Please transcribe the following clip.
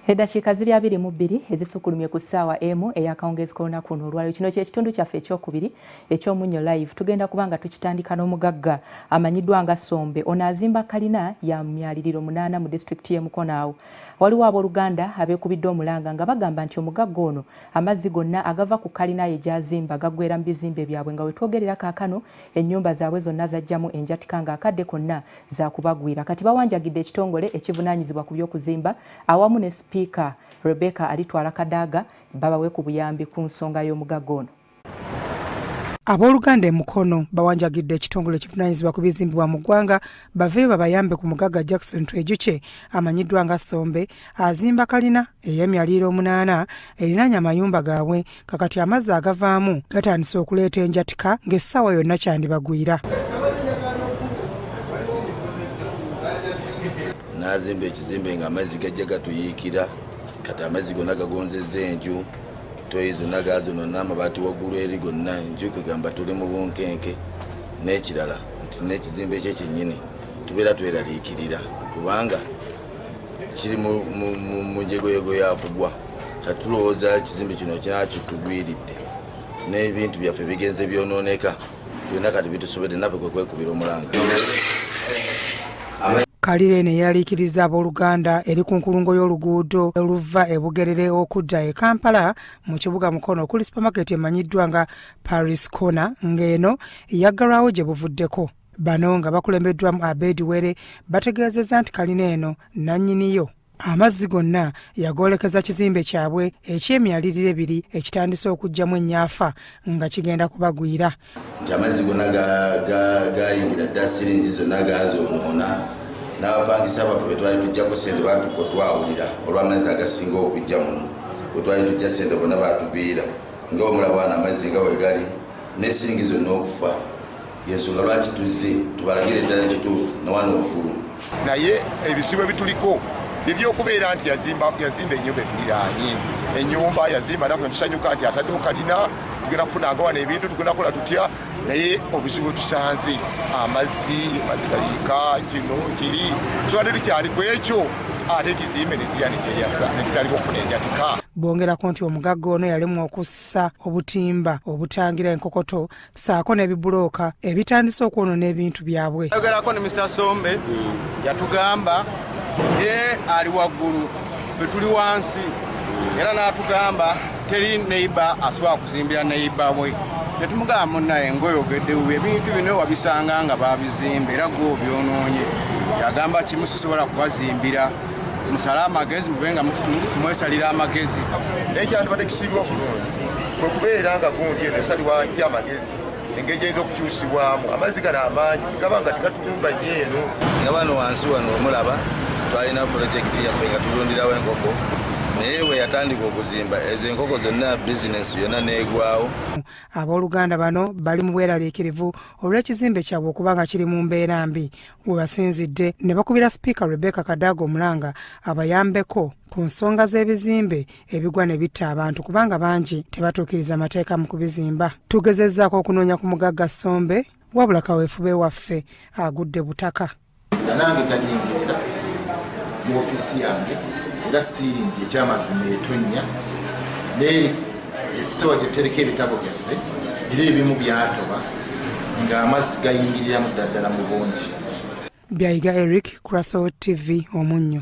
Eddakiika ziri 22 ezisukkulumye ku ssaawa emu ey'akawungeezi k'olunaku luno olwaleero. Kino kye kitundu kyaffe ekyokubiri eky'Omunnyo Live. Tugenda kuba nga tukitandika n'omugagga amanyiddwa nga Sombe. Ono azimba kalina ya myaliriro munaana mu disitulikiti y'e Mukono awo. Waliwo abooluganda abeekubidde omulanga nga bagamba nti omugagga ono amazzi gonna agava ku kalina ye gy'azimba gaggweera mu bizimbe byabwe nga we twogerera kaakano ennyumba zaabwe zonna zajjamu enjatika ng'akadde konna zaakubagwira. Kati bawanjagidde ekitongole ekivunaanyizibwa ku by'okuzimba awamu ne sipiika Rebecca Alitwala Kadaga babawe ku buyambi ku nsonga y'omugagga ono. Abooluganda e Mukono bawanjagidde ekitongole ekivunaanyizibwa ku bizimbibwa mu ggwanga baveeyo babayambe ku mugagga Jackson Twejuche amanyiddwa nga Sombe azimba kalina ey'emyaliiro omunaana erinaanye amayumba gaabwe kakati amazzi agavaamu gatandise okuleeta enjatika ng'essaawa yonna kyandibagwira. N'azimba ekizimbe ng'amazzi gajja gatuyiikira, kati amazzi gonna gagonzezza enju, toyi zonna gazonona, amabaati waggulu eri gonna, enju kwegamba tuli mu bunkenke. N'ekirala nti n'ekizimbe kye kyennyini tubeera tweraliikirira kubanga kiri mu njegoyego ya kugwa. Kati tulowooza ekizimbe kino kinakitugwiridde n'ebintu byaffe bigenze byonooneka byonna, kati bitusobedde naffe kwe kwekubira omulanga. Kalira eno eyeraliikiriza abooluganda eri ku nkulungo y'oluguudo oluva e Bugerere okudda e Kampala mu kibuga Mukono okuli supamaketi emanyiddwa nga Paris Corner ng'eno yaggalwawo gye buvuddeko. Bano nga bakulembeddwamu Abed Were bategeezezza nti kalina eno nannyiniyo amazzi gonna yagoolekeza kizimbe kyabwe eky'emyaliriro ebiri ekitandise okuggyamu ennyaafa nga kigenda kubagwira. Nti amazzi gonna gayingira dda siringi zonna gazoonoona, n'abapangisa baffe be twali tujjako ssente batuko twawulira olw'amazzi agasinga okujja muno bwe twali tujja ssente bonna batuviira nga omulaba wano amazzi nga we gali ne siringi zonna okufa. Yensonga lwaki tuzze tubalagire eddala ekituufu newano waggulu. Naye ebizibu ebituliko byebyokubeera nti yazimba ennyumba etuliraanye, ennyumba yazimba naffe tusanyuka nti ataddewo kalina, tugenda kufunanga wano ebintu, tugenda kukola tutya, naye obuzibu bwetusanze amazzi, amazzi gayiika kino kiri, tubadde tukyali ku ekyo ate ekizimbe nekirya nekyeyasa nekitandika okufuna enjatika. Bongerako nti omugagga ono yalemwa okussa obutimba obutangira enkokoto saako n'ebibulooka ebitandise okwonoona ebintu byabwe. Ayogerako ne Mr Sombe yatugamba ye ali waggulu ffe tuli wansi, era n'atugamba teri neiba asobola kuzimbira neiba we. Ne tumugamba munnaye ng'oyogedde bubi, ebintu bino wabisanga nga babizimba era gwe obyonoonye. Yagamba kimu, sisobola kubazimbira, musale amagezi mube nga mwesalira amagezi. Naye kyandibadde kisinga obulungi kwe kubeera nga gundi eno esalibwaki amagezi engeri gyeyinza okukyusibwamu amazzi gano amangi gaba nga tegatulumba nnyo eno. Nga wano wansi wano omulaba twalina pulojekiti yaffe nga tulundirawo enkoko, naye bwe yatandika okuzimba ezo enkoko zonna bizinensi yonna neegwawo. Abooluganda bano bali mu bweraliikirivu olw'ekizimbe kyabwe okuba nga kiri mu mbeera mbi, we basinzidde ne bakubira sipiika Rebecca Kadaga omulanga abayambeko ku nsonga z'ebizimbe ebigwa ne bitta abantu kubanga bangi tebatuukiriza mateeka mu kubizimba. Tugezezzaako okunoonya ku mugagga Ssombe wabula kaweefube waffe agudde butaka. Nange ganyingirira mu ofiisi yange era siiringi ekyamazima etonnya n'eri esitowa gye tutereka ebitabo byaffe era ebimu byatoba ng'amazzi gayingiriramu ddala ddala mu bungi. Byayiga Eric, Kraso TV, Omunnyo.